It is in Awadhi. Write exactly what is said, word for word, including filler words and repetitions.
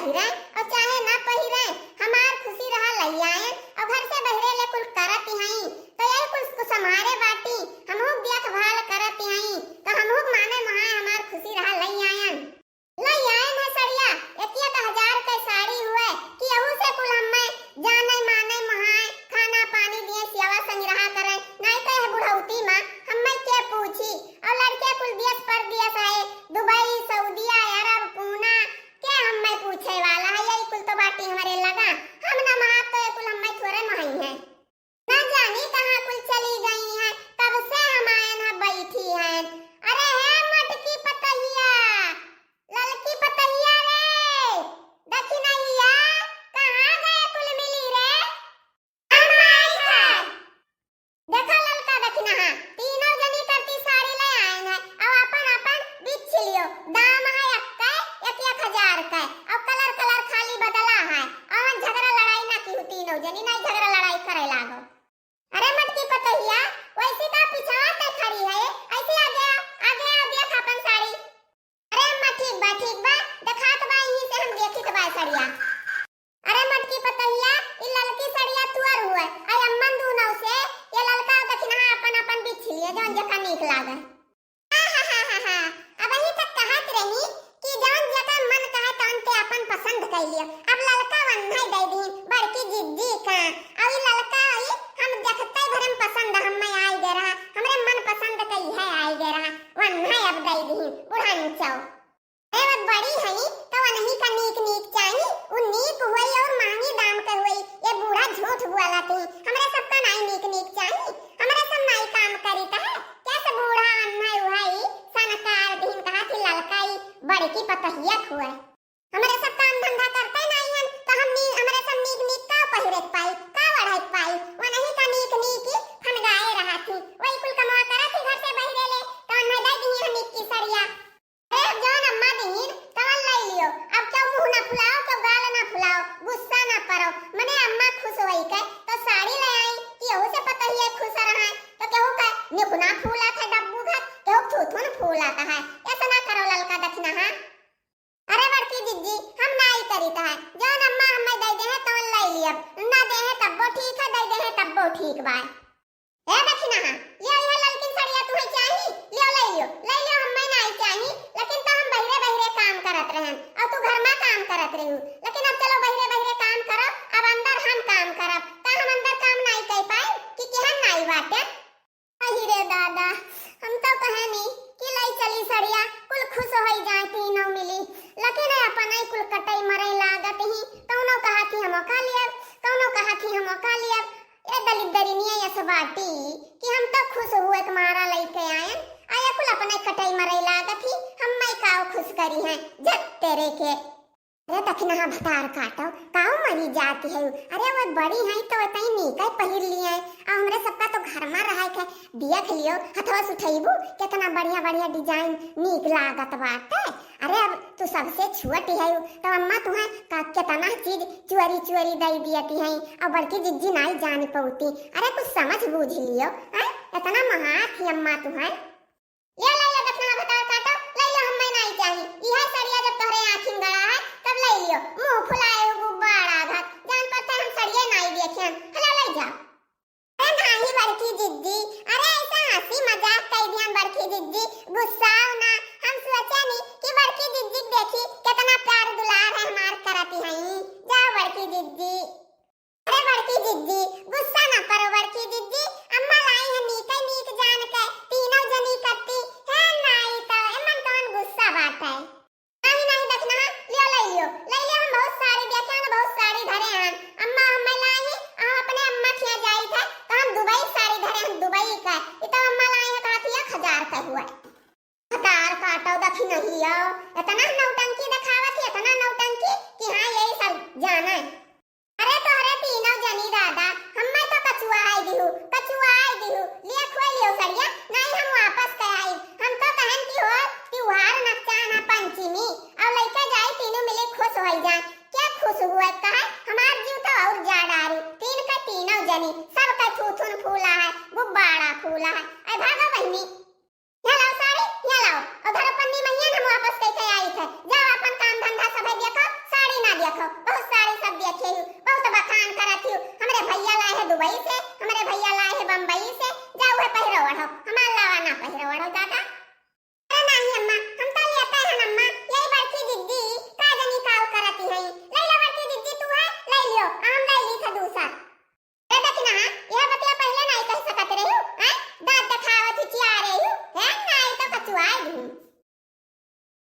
पहिरे और चाहे ना पहिरे, हमार खुशी रहा लई आयन। और घर से बहिरे ले कुल करत हई, तो यही कुल कुछ हमारे बाटी, हमहू देखभाल करत हई, तो हमहू माने मोहाय हमार खुशी रहा लई आयन। लई आयन है सड़िया, एक एक हजार के साड़ी हुए, कि यहू से कुल हम्मे जाने माने मोहाय, खाना पानी दिए, सेवा संग्रह करे, नहीं तो यह बुढ़ौती मा हम्मे के पूछी। और लड़के कुल दियस पर दियस है, दुबई, सऊदिया, अरब, पूना, के हम्मे पूछे वाला है, यही कुल तो बाटी हमरे लगा। हम ना महाब तो ये कुल हम्मे थोरे महई है। ना जानी कहाँ कुल चली गई हैं, कब से हम आयन है बैठी हैं। अरे हे मोटकी पतहिया, ललकी पतहिया रे, दखिनहिया, कहाँ गए कुल मिली रे? हम आई है। देखा ललका दखिनहा, तीनों जनी करती साड़ी ले आयन है, और अपन अपन बिछ लियो। दाम है अक्के, एक एक हजार के, और कलर कलर खाली बदला है। और झगड़ा लड़ाई ना की तीनों जनी, नहीं झगड़ा लड़ाई करे लागो। अरे मोटकी पतहिया, वैसी का पीछा से खड़ी है, ऐसे आगे आओ, आगे आओ, देख अपन साड़ी। अरे अम्मा, ठीक बा, ठीक बा, देखात बा, यहीं से हम देखित बा सड़िया। अरे मोटकी पतहिया, ई ललकी सड़िया तुअर हुए, आई अम्मन दूनौ से ये ललका दखिनहा अपन अपन बिछ लिए, जौन जेका नीक लागे। हा, हा, हा, हा, हा। अबही तक कहत रही कि जौन जेका मन कहे तौन ते अपन पसंद कइ लियो। अब ललका वन्है दे दी, बड़की जिज्जी का। और ई ललका ई हम देखते भरे में पसंद हम्मे आई गे रहा, हमरे मन पसंद कई है आई गे रहा, वन्है अब दे दी, बुढ़ंचौ। अरे वो बड़ी हई, तो वनही का नीक नीक चाही, उ नीक हुई और महंगी दाम के हुई। ये बूढ़ा झूठ बोलत ही, हमरे सबका नाई नीक नीक चाही, हमरे सब नाई काम करी कहे, कैसे बूढ़ा अन्ना हुई, सनकार दिन कहा थी ललकाई, बड़की पतहिया खुए। हमरे सब काम धंधा करते नाई हन, तो हम नी-, हमरे सब नीक नीक का पहिरे के पाई, का ओढ़े के पाई, वनही का नीक नीक ही फनगाए रहा थी, वही कुल कमवा करा थी घर से बहिरे ले, तो अन्ना दे दी हम नीक की सड़िया। अरे, अब जौन अम्मा दीन, तवन लई लियो। अब केहू मुंह ना फुलाओ, केहू गाल ना फुलाओ, गुस्सा ना परो। मने अम्मा खुश होई के तो साड़ी ले आई कि यहू से पतोहिया खुश रहे, तो केहू के निकुना फूलत है डब्बू घात, केहू थुथुन फूलत है। ऐसा ना करो ललका दखिनहा। अरे बड़की जिज्जी, हम नाई करीत है, जौन अम्मा हमें दे दे है तवन लई लियब, ना दे है तब्बो ठीक है, दे दे है तब्बो ठीक बा। ए दखिनहा, लियो इहे ललकिन सड़िया तुहैं चाही, लियो लई लियो, लई लियो, हम्मै नाई चाही, लेकिन तो हम बहिरे बहिरे काम करत रहन, और तू घर मा काम करत रहू, लेकिन अब चलो बहिरे बहिरे काम करो, अब अंदर हम काम करब, का हम अंदर काम नाई कई पाई कि केहन नाई बाटे? अहि रे दादा, हम तो कहनी कि लई चली सड़िया, कुल खुश होई जाए तीनों मिली, लेकिन अपनै कुल कटई मरई लागत ही, कौनो कहा थी हम ओका लियब, कौनो कहा थी हम ओका लियब, ए दलिद्दरिनिया यस बाटी कि हम तो खुश हुए तुम्हारा लइके आयन, आ ये कुल अपने कटई मरई लागत ही, हम्मै काव खुश करी हैं, झट तेरे के। अरे दखिनहा भतार काटो, काव मरी जाती है। अरे वो बड़ी हैं तो तई नीकै पहिर लिए, आ हमरे सबका तो घर मा रहे के, देख लियो, हथवा से उठैबू, कितना बढ़िया बढ़िया design नीक लागत बाटे। अरे अब तू सबसे छोटी है, तो अम्मा तुहैं का, कितना चीज चोरी चोरी दई दियती हैं, और बड़की जिज्जी नाई जान पौती। अरे कुछ समझ बूझ लियो, हैं? इतना महार थी अम्मा तुहैं। लियो, लई लियो, दखिनहा भतार काटो, लई लियो, हम्मै नाई चाही। इहे सड़िया जब तोहरे आँखिन गड़ा है, तब लई लियो। मुँह फुलाए हो गुब्बारा घात, जान पड़ते हम सड़िया नाई देखे हैं। हलो, लई जाओ। अरे नाही बड़की जिज्जी, अरे ऐसा हँसी मजाक कई दिहन बड़की जिज्जी, गुस्साओ ना। हम सोचेनी कि बड़की जिज्जी के देखी कितना प्यार दुलार है हमार करती हैं। जाओ बड़की जिज्जी। अरे बड़की जिज्जी, गुस्सा ना करो बड़की जिज्जी, अम्मा लाई है नीकै नीक जान के, तीनों जनी करती है नाई तो एमन कौन गुस्सा बाटे। नाही, नाही, दखिनहा, लियो, लई लियो, लई लियो, हम बहुत साड़ी देखे हैं, बहुत साड़ी धरे हैं। अम्मा, हम्मै लाई ही, हम अपने अम्मा खिया जाई थे, तो हम दुबई साड़ी धरे हैं, दुबई का। ई तो अम्मा लाई है, कहत ही एक हजार का हुआ। भतार काटो दखिनहियो, इतना नौटंकी देखावत ही, इतना नौटंकी कि हाँ, यही सब जाना है। अरे तोहरे तीनों जनी दादा, हम्मै तो कचुआई दिहू, कचुआई दिहू। लियो खुए लियो सड़िया, नाई हम वापस के आई। हम तो कहन कि हो त्योहार नकचान है पंचमी, और लइके जाई तीनों मिली खुश होई जाए। क्या खुश हुए कहे, हमार जीव तो और जा डारी। तीन के तीनों जनी, सबके थूथुन फूला है, गुब्बारा फूला है। ऐ भागो बहिनी। यहाँ लाओ साड़ी, यहाँ लाओ। और धरो पन्नी मैया, हम वापस कई के आई थे। जाओ अपन काम धंधा सभे देखो, साड़ी देखो, बहुत सारी सब देखे ही, बहुत बखान करत ही, हमरे भैया लाए हैं दुबई से, हमरे भैया लाए हैं बम्बई से,